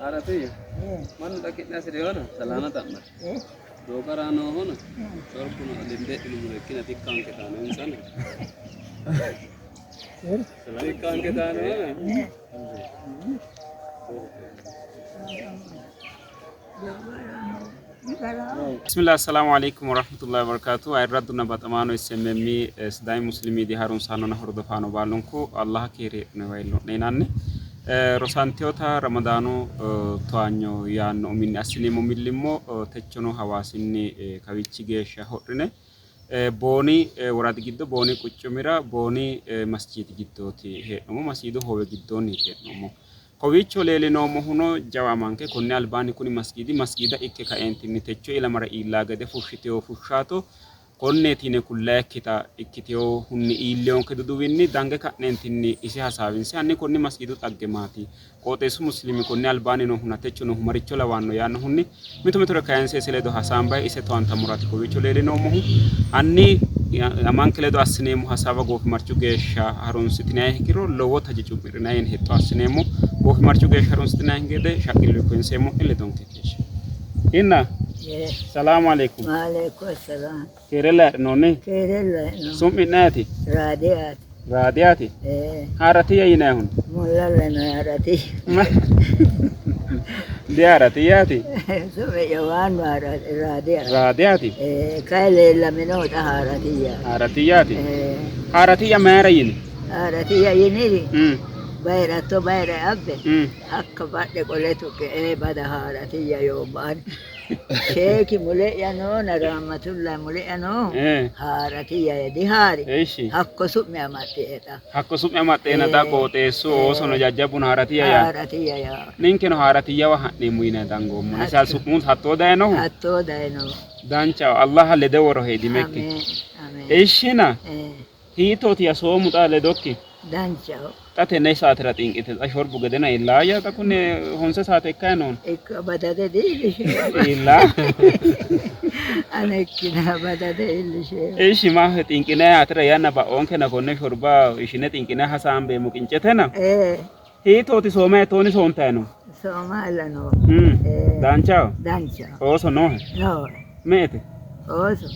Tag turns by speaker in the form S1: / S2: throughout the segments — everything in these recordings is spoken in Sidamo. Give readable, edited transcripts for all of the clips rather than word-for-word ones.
S1: Haratiyya mannu xa ki'ne hasi'rihona salaama xa'mate. Doogara noohuna shorbuno linde inummoro ikkina dikkanke taano insana. Dikkanke taano.
S2: Bismillah assalamu alaikum warahmatullahi wabarakatuh ayirraddunna baxamaano SMM Sidaami Muslim Media harunsaanonna hordofaano baalunku Allah keere heedhine wayilo'ne yinanni rosanteota Ramadaanu towaanyo yaanno uminni assineemmo millimmo techono Hawaasinni kawiichi geeshsha hodhine Booni woradi giddo Booni quchumira Booni masjiidi giddooti hee'noommo masjiidu hoowe giddoonniiti hee'noommo. Kowiicho leellinoommohuno jawa amanke konni albaanni kuni masgiidi masgiida ikke kaeentinni techo ilamara iillaa gede fushshitino fushshaato konneeti yine kullayikkita ikkitinohunni iilliyonke duduwinni dange ka'neentinni ise hasaawinse hanni konni masgiidu xagge maati? Qooxeessu muslimi konni albaanni noohunna techo noohu maricho lawanno yaannohunni mito mitore kayinse ise ledo hasaambayi ise towaantammoraati kowiicho leellinoommohu. Hanni amanke ledo assineemmo hasaawa goofimarchu geeshsha harunsitinanni ikkiro lowo taje cu'mi'rinanni yine hexxo assineemmo. Goofimarchu geeshsha harunsitinanni gede shaqqillu koyinseemmo'ne ledonke keeshshe. Inna salaamu alaikum.
S3: Waalaikum salaam.
S2: Keerella heedhinoonni?
S3: Keerella hee'noonni.
S2: Su'mi'ne ayeti?
S3: Raadiyaati.
S2: Raadiyaati?
S3: Ee.
S2: Haaratiya yinayihun?
S3: Mullalla no haarati.
S2: Dihaaratiyaati?
S3: Su'mi'ya waannu Raadiyaati.
S2: Raadiyaati?
S3: Ee, kayi leellaminohu xa haaratiya.
S2: Haaratiyaati?
S3: Ee.
S2: Haaratiya mayira yini?
S3: Haaratiya yiniri
S2: Mm.
S3: bayiratto bayira abbe
S2: Mm.
S3: hakka badhe qole tuqqe ee bada haaratiya yoommo ani. Sheeki mule'ya noona Raamatullahi mule'ya noohu
S2: Eh.
S3: haarati yaye dihaari.
S2: Eshi.
S3: Hakko su'mi amaxxie xa.
S2: Hakko su'mi amaxxeena xa
S3: Eh.
S2: qooxeessu
S3: Eh.
S2: oosono jajjabbuno haaratiya yaa.
S3: Haaratiya yaa.
S2: Ninkeno haaratiyyawa ha'neemmo yinanni dangoommo. Nisa
S3: Hatto.
S2: su'mu hattoo dayinohu?
S3: Hattoo dayino.
S2: Danchaho. Allaha lede worohe idimekki.
S3: Ameen. Ameen.
S2: Ishina
S3: Eh.
S2: hiittooti ya soomu xa ledokki?
S3: Danchaho.
S2: Xa tenne saatera xinqite xa shorbu gedena iillaayya xa kune honse saate ikkayi noona.
S3: Ikko badate diillisheemmo.
S2: Iillaa.
S3: Ane ikkina badate iillisheemmo.
S2: Ishi ma xinqinayi atera yanna ba'oonkena konne shorba ishine xinqinayi hasaambeemmo qincetena.
S3: Ee.
S2: Hiittooti soomayi tooni soontayi no?
S3: Soomalla noo. Ee.
S2: Danchaho?
S3: Danchaho.
S2: Ooso noohe?
S3: Nooe.
S2: Me''ete?
S3: Ooso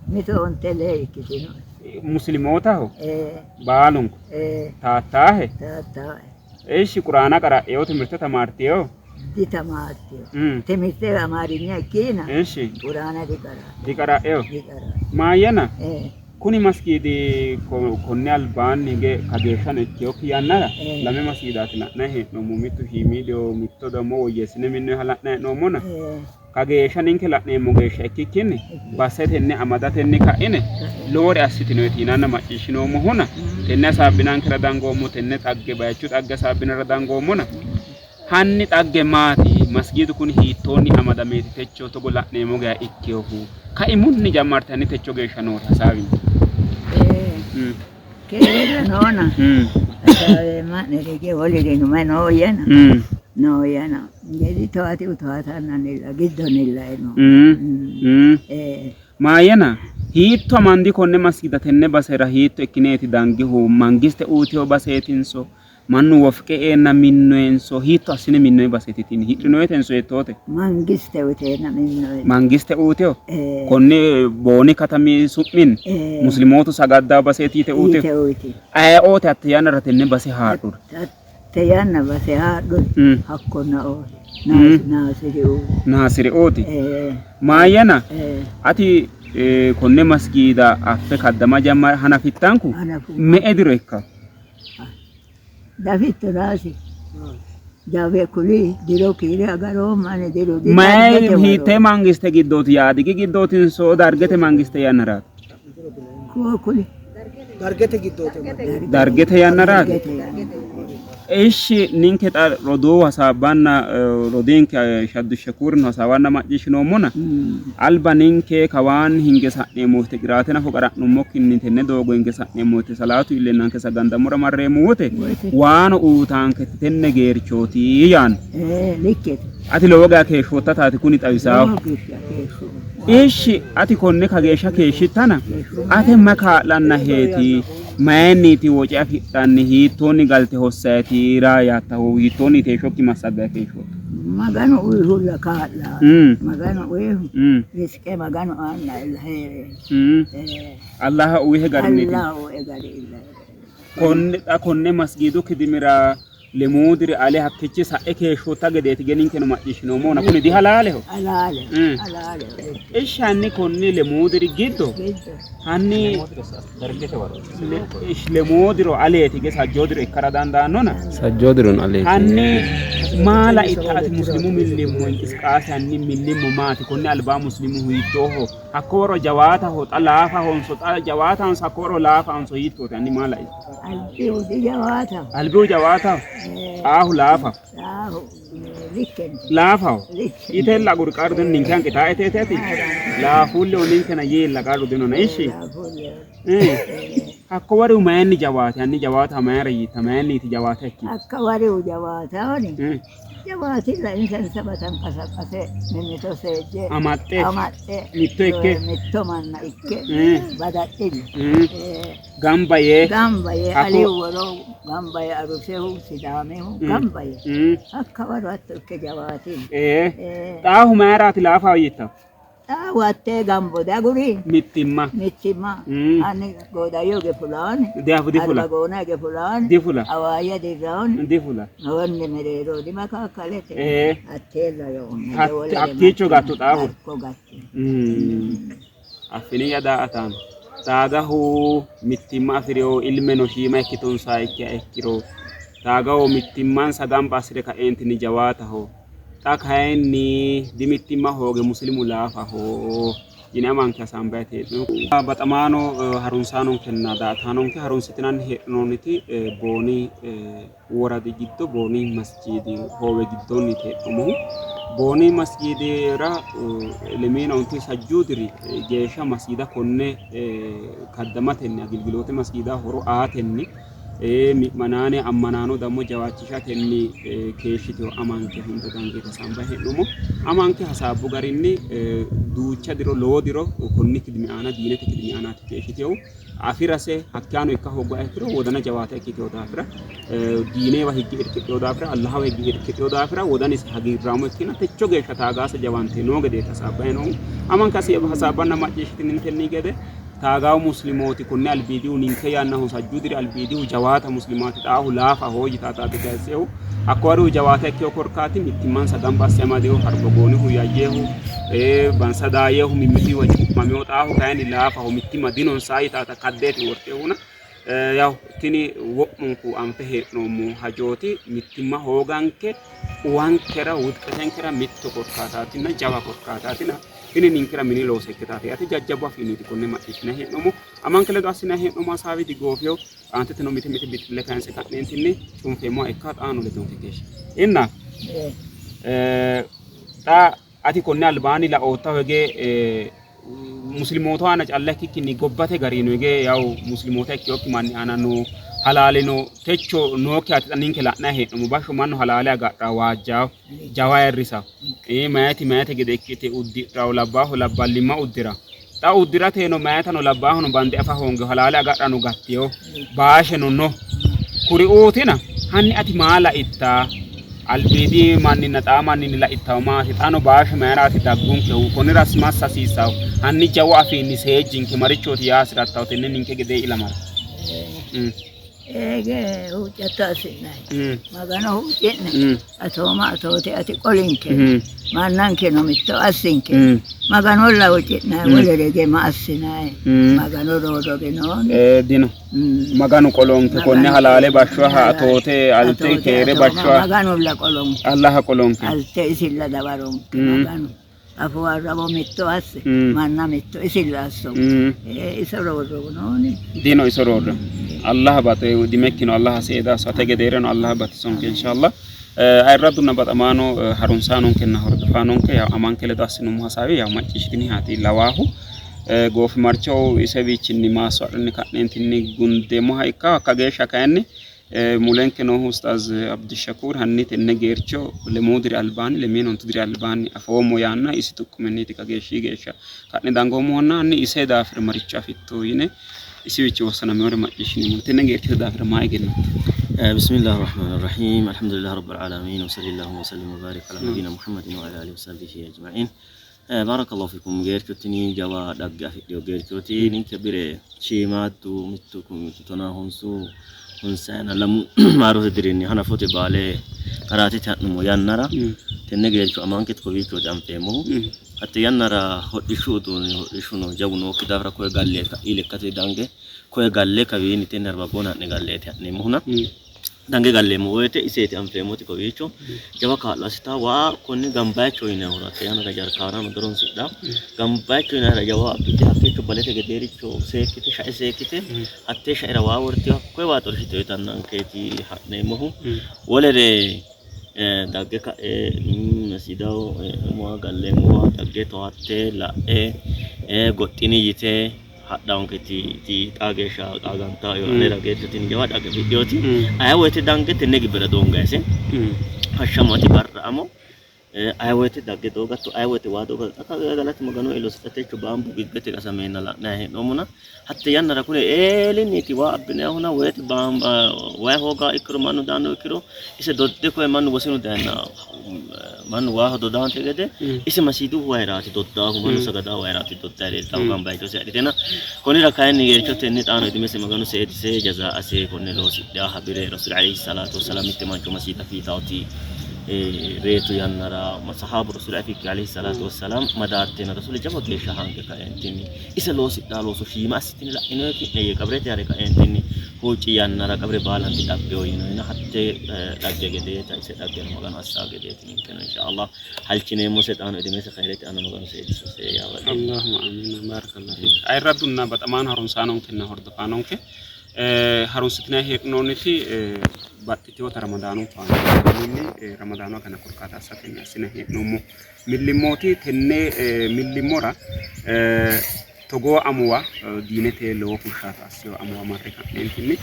S3: mito onte lee ikkitinoe.
S2: Muslimootaho?
S3: Ee.
S2: Baalunku?
S3: Ee.
S2: Taattaahe?
S3: Taattaae.
S2: Ishi quraana qara'eyo timirte tamaartiyo?
S3: Ditamaartiyo. Timirte Amaarinya ikkiina
S2: Ishi.
S3: quraana diqara'e.
S2: Diqara'eyo?
S3: Diqara'e.
S2: Maayyana?
S3: Ee.
S2: Kuni masgiidi konni albaanni hige kageeshshano ikkinokki yannara lame masgiidaati la'nanni hee'noommo. Mittu shiimiidiho, mitto dammo woyyeessine minnoonniha la'nanni hee'noommona kageeshsha ninke la'neemmo geeshsha ikkikkinni basetenni amadatenni ka'ine lowore assitinoyeti yinanna macciishshinoommohuna tenne hasaabbinankera dangoommo, tenne xagge bayichu xagge hasaabbinara dangoommona Hanni xagge maati? Masgiidu kuni hiittoonni amadameeti techo togo la'neemmo geya ikkinohu? Kaimunni jammarte hanni techo geeshsha noore hasaawinke.
S3: Keerella noona hasaaweemma'ne rige wolirino mayi nooyyana nooyyana gedi towaatihu towaatannanilla giddonnilla no.
S2: Maayyana hiitto amandi konne masgiida tenne basera hiitto ikkineeti dangihu? Mangiste uyitino baseetinso Mannu wofqe eenna minnoyenso hiitto assine minnoyi baseeti tini? Hidhinoyitenso hiittoote?
S3: Mangiste uyiteenna minnoyi.
S2: Mangiste uyiteho?
S3: Ee.
S2: Konni Booni katami su'minni
S3: Ee.
S2: Muslimootu sagaddawo baseeti yite uyiteho?
S3: Yite uyiti.
S2: Ayeooti hatte yannara tenne base haadhuri?
S3: Hatte yanna base haadhuri hakko naooti. Naasiriuuti.
S2: Naasiriuuti.
S3: Ee.
S2: Maayyana
S3: Ee.
S2: ati konne masgiida affe kaddama jammar hanafittanku
S3: Hanafummo.
S2: me''e diro ikka?
S3: Dafitto raasi jawe kuli diro kiire agaroomma ani diro
S2: Mayi hiittee mangiste giddooti Yaadigi giddootinso Dargete mangiste yannaraati?
S3: Kuli
S4: Dargete giddooti.
S2: Dargete yannaraati? Ishshi ninke xa roduuwu hasaabbanna rodiinke Shaddu Shekuurino hasaawanna macciishshinoommona alba ninke kawaanni hinge sa'neemmo woyte qiraate nafu qara'nummokkinni tenne doogo hinge sa'neemmo woyte salaatu iilleennanke sagandammora marreemmo wote waano uuyitaanketi tenne geerchooti yaanno.
S3: Likkete.
S2: Ati lowo geya keeshshoottataati kuni xawisaahu.
S3: Lowo geeshsha keeshshoommo.
S2: Ishshi ati konne kageeshsha keeshshittana ate mayi kaa'lannaheeti? Mayinniiti woce afidhanni hiittoonni galte hossayiti raa yaattahu? Hiittoonniiti heeshshokki massaggayi keeshshootto?
S3: Maganu uyihulla kaa'la. Maganu uyihu risqe Maganu aanna illa hee're.
S2: Allaha uyihe garinniiti.
S3: Allaha uyihe gari illa hee're.
S2: Konne xa konne masgiidu kidimira lemuu diri ale hakkichi sa'e keeshshootta gedeeti geninkeno macciishshinoommona kuni dihalaaleho?
S3: Halaaleho. Halaaleho.
S2: Ishshi hanni konni lemuu diri giddo
S3: Giddo.
S2: hanni lemuu diro aleeti ge sajjoo diro ikkara dandaannona
S1: Sajjoo dirono aleeti.
S2: Hanni maa laitta ati muslimu millimmo inqisqaase hanni millimmo maati konni albaa muslimu hiittooho hakko waro jawaataho xa laafahonso xa jawaatahonso hakko waro laafahonso hiittooti hanni maa laitta
S3: Albihu dijawaataho.
S2: albihu jawaataho xaahu laafaho
S3: Xaahu likkente.
S2: laafaho
S3: Likkente.
S2: itella aguri qarru dino ninke hanqitaa iteeteti laafuulleho ninkena yeella qarru dinona ishshi
S3: Laafuulleho.
S2: Hakko warihu mayinni jawaati hanni jawaataho mayira yiitta mayinniiti jawaata ikki
S3: Hakka warihu jawaatahoni. Jawaatilla insa insa tanqasaqqase mimmito seejje
S2: amaxxe
S3: amaxxe
S2: mitto ikke
S3: mitto manna ikke badaxxilli
S2: gamba yee
S3: gamba yee
S2: Hakko-
S3: alihu woro gamba yee arusehu sidaamihu gamba yee hakka waro hatto ikke jawaatilla.
S2: Ee xaahu mayiraati laafaho yiitta
S3: Xaahu hattee gambo daguri
S2: mittimma
S3: mittimma ani goodayyo hige fulaani
S2: Difula.
S3: arbagoona hige fulaani
S2: Difula.
S3: awaayya dirraani
S2: Difula.
S3: wonne mereero dimakakkalete hatteella yoommo.
S2: Hakkiicho gattu xaahu.
S3: Hakko gattu.
S2: Affini ya daa''ataano taagaho mittimma afi'reyo ilmeno shiima ikkitonsa ikkiha ikkiro taagaho mittimmansa gamba assire kaeentinni jawaataho. Xa kayinni dimittimma hooge muslimu laafaho yine amanke hasaambanni hee'noommo. Baxamaano harunsaanonkenna daa''ataanonke harunsitinanni heedhinoonniti Booni woradi giddo Booni masjiidi hoowe giddoonniiti hee'noommohu. Booni masjiidira lemiina ontu sajjuu diri geeshsha masjiida konne kaddamatenni agilgiloote masjiida horo aatenni mi'manaane ammanaano dammo jawaachishatenni keeshshitino amanke hunda dangeete hasaambanni hee'noommo. Amanke hasaabbu garinni duucha diro lowo diro konni kidimi aana diinete kidimi aanaati keeshshitinohu. Afirase hakkiyaano ikka hoogguha ikkiro wodana jawaata ikkitino daafira diinewa higge irkidhino daafira Allahawa higge irkidhino daafira wodanise hagiirraamo ikkina techo geeshsha taagaase jawaante noo gedeeti hasaabbanni noohu. Amanke hasaabbanna macciishshitinintenni gede taagaawu muslimooti konne albiidihu ninke yannahu sajjuu diri albiidihu jawaata muslimaati xaahu laafaho yitaataati kayissehu. Hakko warihu jawaata ikkeyo korkaati mittimmansa gamba asse amadeyo harbogoonihu yayyehu bansa daayehu mimmitiwa cu'mameyo xaahu kayinni laafaho mittimma dinonsa yitaata kaddeeti wortehuna yaw tini wo'munku anfe hee'noommo hajooti mittimma hooganke uwankera wudqetenkera mitto korkaataatinna jawa korkaataatina tini ninkera mini looso ikkitaati yaate jajjabbu afiinniiti konne macciishshinanni hee'noommo amanke ledo assinanni hee'noommo hasaawi digoofeyo aanteteno mite mite bixxille kayinse ka'neentinni cunfeemmoha ikka xaano ledonke geeshsha inna xa ati konni albaanni laoottahu hige muslimootu aana calla ikkikkinni gobbate garino hige yawu muslimoota ikkinokki manni aana noo halaaleno techo nookkihaati xa ninke la'nanni hee'noommo. Bashsho mannu halaale agadha waajjawo jawa ayirrisawo mayiti mayite gede ikkite uddi'rawo labbaahu labballimma uddira xa uddirateno mayitano labbaahuno bande afa hoongeho halaale agadhano gatteyo baasheno no kuriuutina hanni ati maa laitta albiidi manninna xaa manninni laittahu maati xaano baashe mayiraati daggunkehu konnira massa hasiissahu hanni jawu afiinni seejjinke marichooti yaa hasi'rattahu tenne ninke gedee ilamara
S3: Eege huuccatto assi'nanni. Magano huucci'ne atooma atoote ati qolinke mannankeno mitto assinke Maganolla huucci'nanni wolere hige ma assinanni Magano roorrorinoonni.
S2: Dino Maganu qolonke konne halaale bashshoha atoote alte keere bashshoha
S3: Maganolla qolonke
S2: Allaha qolonke
S3: alte isilla dawaronke Maganu. Afoo arrawo mitto asse, manna mitto isilla asso. Iso roorro nooni.
S2: Dino iso roorro. Allah bate dimekkino Allah seeda asso ate gedeereno Allah batisonke inshallah. Ayirraddunna baxamaano harunsaanonkenna hordofaanonke yaw amanke ledo assinummo hasaawi yaw macciishshitinihaati lawaahu. Goofimarchoho isewiichinni maasso adhine ka'neentinni gundeemmoha ikka hakka geeshsha kayinni Mulenke noohu Ustaaz Abdishakuur hanni tenne geercho lemuu diri albaanni lemiina ontu diri albaanni afoommo yaanna isi xuqqumenniiti kageeshshi geeshsha ka'ne dangoommohonna hanni ise daafira maricho afitto yine Isiwiichi wossanaminore macciishshineemmo. Tenne geerchote daafira maa egennatto?
S5: Bismillahi rahmaani rahiim Alhamdulillahi rabbil aalamiin wa sallallahu wa sallim wa barik ala nabiyina Muhammadin wa ala alihi wa sahbihi ajma'in. Barakallahu fikum geercho tini jawa dhagge afidhino geerchooti. Ninke bire shiimaaddu mittu tonaa honsu honsayina lamu maarote dirinni hanafote baale qaraatete ha'nummo yannara tenne geercho amanke kowiichooti anfeemmohu. Hatte yannara hodhishshu uduunni hodhishshuno jawu nookki daafira koye galle ka'ii lekkate dange koye galle kawiinni tenne Arbagoona ha'ne galleeti ha'neemmohuna dange galleemmo woyte iseeti anfeemmoti kowiicho jawa kaa'lo assita waa konni gambayicho yinannihura hatte yannara jarkaanano dihoronsidhanno gambayicho yinannihura jawa abbite hakkiicho balete gedeericho seekkite shae seekkite hattee shaera waa worte hakkoye waa xorshite uyitannankeeti ha'neemmohu wolere dagge ka'e masiidaho umoha galleemmowa dagge towaatte la'e goxxini yite hadhaanketi xaa geeshsha qaagantae anera geercho tini jawa dhagge afidhinoti aye woyte dange tenne gibbera doongayise hashsha amo barra amo aye woyte dagge doogatto aye woyte waa doogatto xa galati maganu elo techo baambu gibbete qasameenna la'nayi hee'noommona Hatte yannara kune eelinniiti waa abbinayihuna woyte wayi hoogaa ikkiro mannu daanno ikkiro ise dodde koye mannu wosinu dayenna mannu waaho dodaante gede ise masiidu wayiraati doddaahu mannu sagadaa wayiraati doddayi leeltaahu gamba yichose adhitena konnira kayinni geerchotenni xaano idimese maganu seedise jazaa'ase konne loosidhaa bire rasul alayhi salaatu wassalaam mitte mancho masiida fiitaoti reetu yannara sahaabu rasul afikki alayhi salaatu wassalaam madaartena rasuli jawa geeshsha hanqe kaeentinni Ise loosidhanno looso shiima assitine la'inoyi ki'ne yee qabrete ha're kaeentinni huucci yannara qabre baalanti xabbino yiinoyina hatte dhagge gedeeta ise dhaggeno Maganu assaa gedeeti ninkeno insha Allah halchineemmose xaano idimese khayrete aana Maganu seedisose yaa badheemmo.
S2: Allahumma amiin baarakallahu fiik. Ayirraddunna baxamaano harunsaanonkenna hordofaanonke harunsitinanni hee'noonniti baxxitinota Ramadaanu faana Ramadaanu agana korkaata assatenni assine hee'noommo millimmooti. Tenne millimmora togoo amuwa diinete lowo fushshaato assino amuwa marre ka'neentinni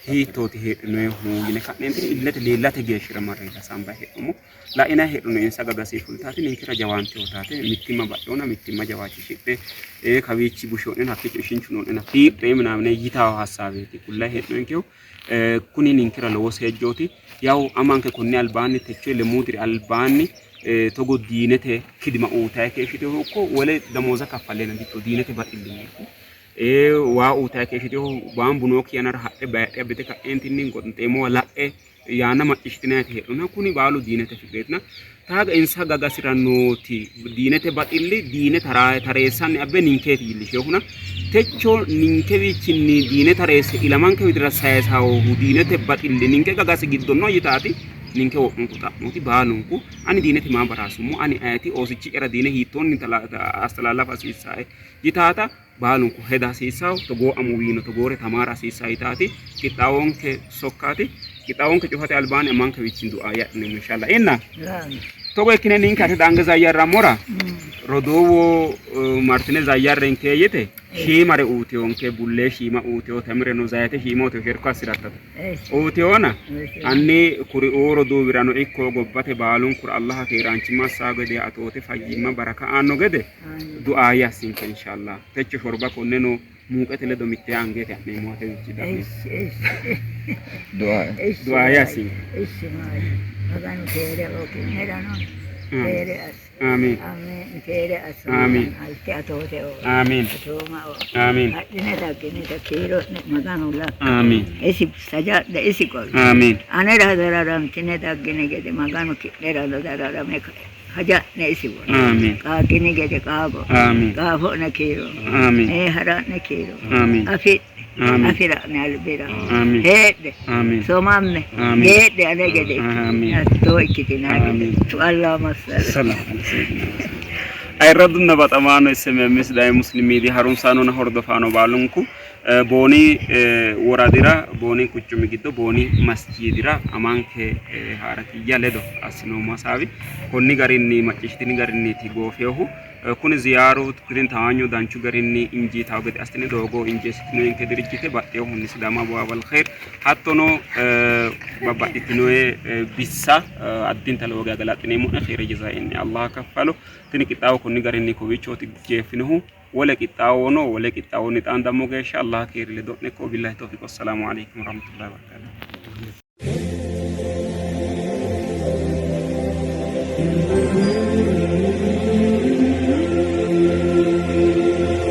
S2: hiittooti heedhinoyihu yine ka'neentinni illete leellate geeshshira marre hasaambanni hee'noommo. La'inanni heedhinoyi insa gagasi fultaati ninkera jawaanteyotaate mittimma baxxeyoona mittimma jawaachishidhe kawiichi busho'nena hakkiicho ishinchu noo'nena fiidhe minaamine yitawo hassaabeeti kullayi hee'noyinkehu. Kuni ninkera lowo seejjooti. Yawu amanke konni albaanni techo lemuu diri albaanni togo diinete kidima uuyitayi keeshshitinohu ikko wole damooza kaffalleena dikko diinete baxillinniiti. Waa uuyitayi keeshshitinohu baambu nookki yannara hadhe bayidhe abbite ka'eentinni gonxeemmowa la'e yaanna macciishshitinayiti heedhona kuni baalu diinete fikireetina taaga insa gagasira nooti diinete baxilli diine tareessanni abbe ninkeeti iillishinohuna techo ninkewiichinni diine tareesse ilamanke widira sayisawohu diinete baxilli ninke gagasi giddo no yitaati ninke wo'munku xa'mooti baalunku ani diinete maa baraasummo ani ayeti oosichi'yara diine hiittoonni astalaalafa hasiissae yitaata baalunku heda hasiissawo togoo amuwiino togoore tamaara hasiissawo yitaati qixxaawonke sokkaati qixxaawonke cufate albaanni amankewiichinni du'a adhineemmo inshallah inna togo ikkine ninke ate dange zayyarrammora roduuwu martine zayyarrenke yite shiimare uutiyonke bullee shiima uutiyo temireno zayite shiima uutiyo sherko assirattate uutiyona anni kuriuu roduuwirano ikko gobbate baalunkura Allaha keeraanchimma assaa gede atoote fayyimma baraka aanno gede du'aaye assinke inshallah techo shorba konneno muuqete ledo mittee angeeti ha'neemmo atewiichi da'ne du'aaye assinke.
S3: Ishi maali maganu keere oo ki'nerano keere asso.
S2: Aamiin.
S3: Aamiin keere asso.
S2: Aamiin.
S3: Alte atoote oo.
S2: Aamiin.
S3: Atooma oo.
S2: Aamiin.
S3: Hadhine dagginita kiiro'ne maganu lakka.
S2: Aamiin.
S3: Isi saja'ne isi qolo.
S2: Aamiin.
S3: Anera dararamtine daggini gede maganu ki'nerano dararame kae. Haja'ne isi woro.
S2: Aamiin.
S3: Qaaggini gede qaago.
S2: Aamiin.
S3: Qaafo'ne kiiro.
S2: Aamiin.
S3: Ee hara'ne kiiro.
S2: Aamiin.
S3: Afi'ne.
S2: Aamiin.
S3: Afi'ra'ne albira.
S2: Aamiin.
S3: Heedhe.
S2: Aamiin.
S3: Somamme.
S2: Aamiin.
S3: Geedhe ane gede
S2: Aamiin.
S3: Hattoo ikkitinaa gede.
S2: Aamiin.
S3: Allahumma salli.
S2: Salaam ala sayyidina Ayirradunna baxamaano SMM Sidaami Muslim Media harunsaanonna hordofaano baalunku Booni woradira Booni quchumi giddo Booni masjiidira amanke Haarakiyya ledo assinoommo hasaawi konni garinni macciishshitini garinniiti goofinohu. Kuni ziyaaru tini towaanyo danchu garinni injiitanno gede assitine doogo injeessitinonke dirijjite baxxinohunni Sidaama Abuwaabal Keyir hattono babbaxxitino bissa addinta lowo geya galaxxineemmo'ne. Keyire jezaa'i'ne Allah kaffalo. Tini qixxaawo konni garinni kowiichooti jeeffinohu. Wole qixxaawono wole qixxaawonni xaandammo geeshsha Allah keeri ledo'ne ikko. Billahi tawfiq. Wassalaamu aleykum warahmatullahi wabarakatuh.